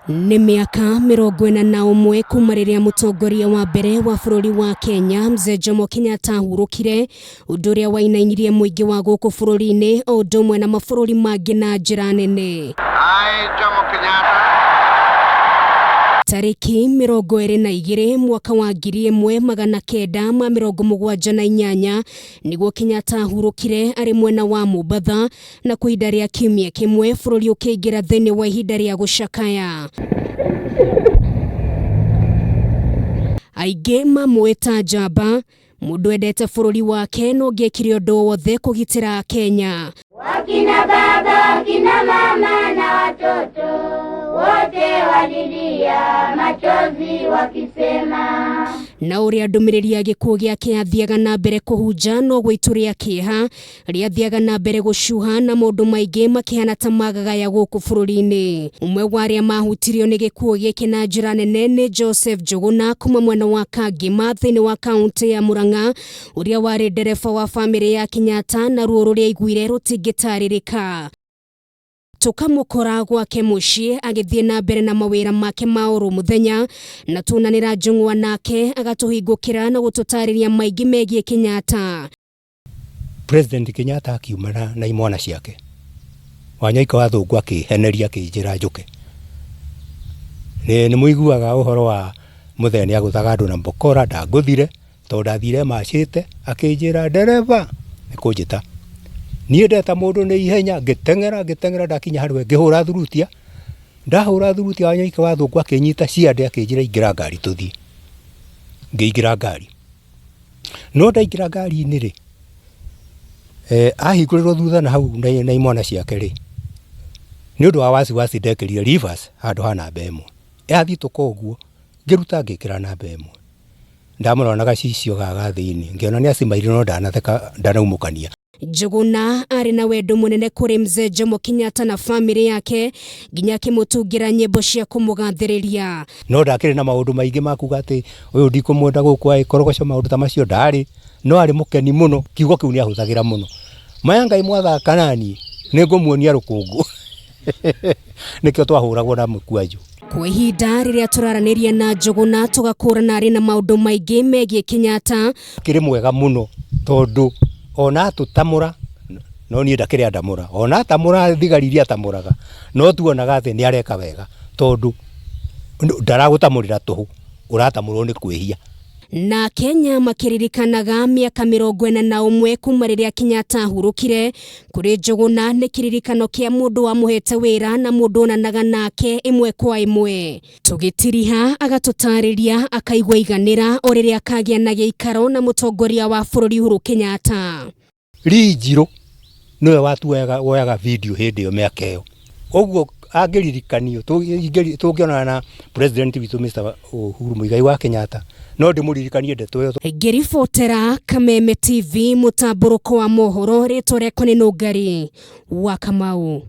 Nĩ mĩaka 41 kuma rĩrĩa mũtongoria wa mbere wa bũrũri wa Kenya Mzee Jomo Kenyatta ahurũkire, ũndũ ũrĩa wainainirie mũingĩ wa gũkũ bũrũri-inĩ o ũndũ ũmwe na mabũrũri mangĩ na njĩra nene. I, Jomo Kenyatta, Tarĩki 22 mwaka wa 1978 nĩguo Kenyatta ahurũkire arĩ mwena wa Mombatha na kwa ihinda rĩa kiumia kĩmwe bũrũri ũkĩingĩra thĩinĩ wa ihinda rĩa gũcakaya. Aingĩ mamũĩ ta njamba, mũndũ endete bũrũri wake na ũngĩekire ũndũ o wothe kũgitĩra Kenya. Wakina baba, wakina mama na watoto wote walilia machozi wakisema, Na ũrĩa ndũmĩrĩri ya gĩkuũ gĩake yathiaga na mbere kũhunja noguo itu rĩa kĩeha rĩathiaga na mbere gũcuha na maũndũ maingĩ makĩhana ta magagaya gũkũ bũrũri-inĩ. Ũmwe wa arĩa mahutirio nĩ gĩkuũ gĩkĩ na njĩra nene nĩ Joseph Njũgũna kuma mwena wa Kangema thĩinĩ wa kaũntĩ ya Murang'a, ũrĩa warĩ ndereba wa bamĩrĩ ya Kenyatta na ruo rũrĩa aiguire rũtingĩtarĩrĩka. Tũkamũkora gwake mũciĩ agĩthiĩ na mbere na mawĩra make ma oro mũthenya na tuonanĩra njũng'wa nake agatũhingũkĩra na gũtũtarĩria maingĩ megiĩ Kenyatta. President Kenyatta akiuma na imwana ciake. Wanyoike wa Thũngũ akĩheneria akĩnjĩra njũke. Nĩ mũiguaga ũhoro wa mũthee nĩ agũthaga andũ na mbokora, ndangũthire tondũ ndathire macĩte, akĩnjĩra ndereba nĩ kũnjĩta. Niĩ ndeta mũndũ nĩ ihenya, ngĩteng'era ngĩteng'era ndakinya harĩ we ngĩhũra thurutia, ndahũra thurutia Wanyoike wa Thũngũ akĩnyita ciande akĩnjĩra ingĩra ngari tũthiĩ. Ngĩingĩra ngari. No ndaingĩra ngari-inĩ rĩ, ahingũrĩrwo thutha na hau na imwana ciake rĩ, nĩ ũndũ wa wasiwasi ndekĩrire reverse handũ ha namba ĩmwe. Yathitũka ũguo, ngĩruta ngĩkĩra namba ĩmwe. Ndamũrora na gacicio gaka thĩinĩ, ngĩona nĩ acimaire no ndanatheka ndanaumũkania. Njũgũna arĩ na wendo mũnene kũrĩ Mzee Jomo Kenyatta na bamĩrĩ yake nginya akĩmũtungĩra nyĩmbo cia kũmũgathĩrĩria. No ndakĩrĩ na maũndũ maingĩ ma kuga atĩ ũyũ ndikũmwenda gũkũ aĩ korogoco maũndũ ta macio ndarĩ, no arĩ mũkeni mũno, kiugo kĩu nĩ ahũthagĩra mũno. Maya Ngai mwathaka naniĩ, nĩ ngũmuonia rũkũngũ. Nĩkĩo twahũragwo na mũkwanjũ. Kwa ihinda rĩrĩa tũraranĩria na Njũgũna tũgakũrana arĩ na maũndũ maingĩ megiĩ Kenyatta. Akĩrĩ mwega mũno tondũ ona atũtamũra, no niĩ ndakĩrĩ andamũra, ona atamũra thigari iria atamũraga, no tuonaga atĩ nĩ areka wega tondũ ndaragũtamũrĩra tũhũ, ũratamũrwo nĩ kwĩhia. Na Kenya makĩririkanaga mĩaka 41 kuma rĩrĩa Kenyatta ahurũkire, kũrĩ Njũgũna nĩ kĩririkano kĩa mũndũ wamũhete wĩra na mũndũ onanaga nake ĩmwe kwa ĩmwe. Tũgĩtiriha agatũtarĩria akaigua aiganĩra o rĩrĩa akagĩa na gĩikaro na mũtongoria wa bũrũri Uhuru Kenyatta. Lee Njirũ nĩwe watuoyaga woyaga video hĩndĩ ĩyo mĩaka ĩyo. Ũguo angĩririkanio tũngĩonana na president witũ Mr. Uhuru Muigai wa Kenyatta no ndĩmũririkanie ndeto ĩyo. Ngĩribotera Kameme TV mũtambũrũko wa mohoro rĩtwa rĩakwa nĩ Nũngari wa Kamau.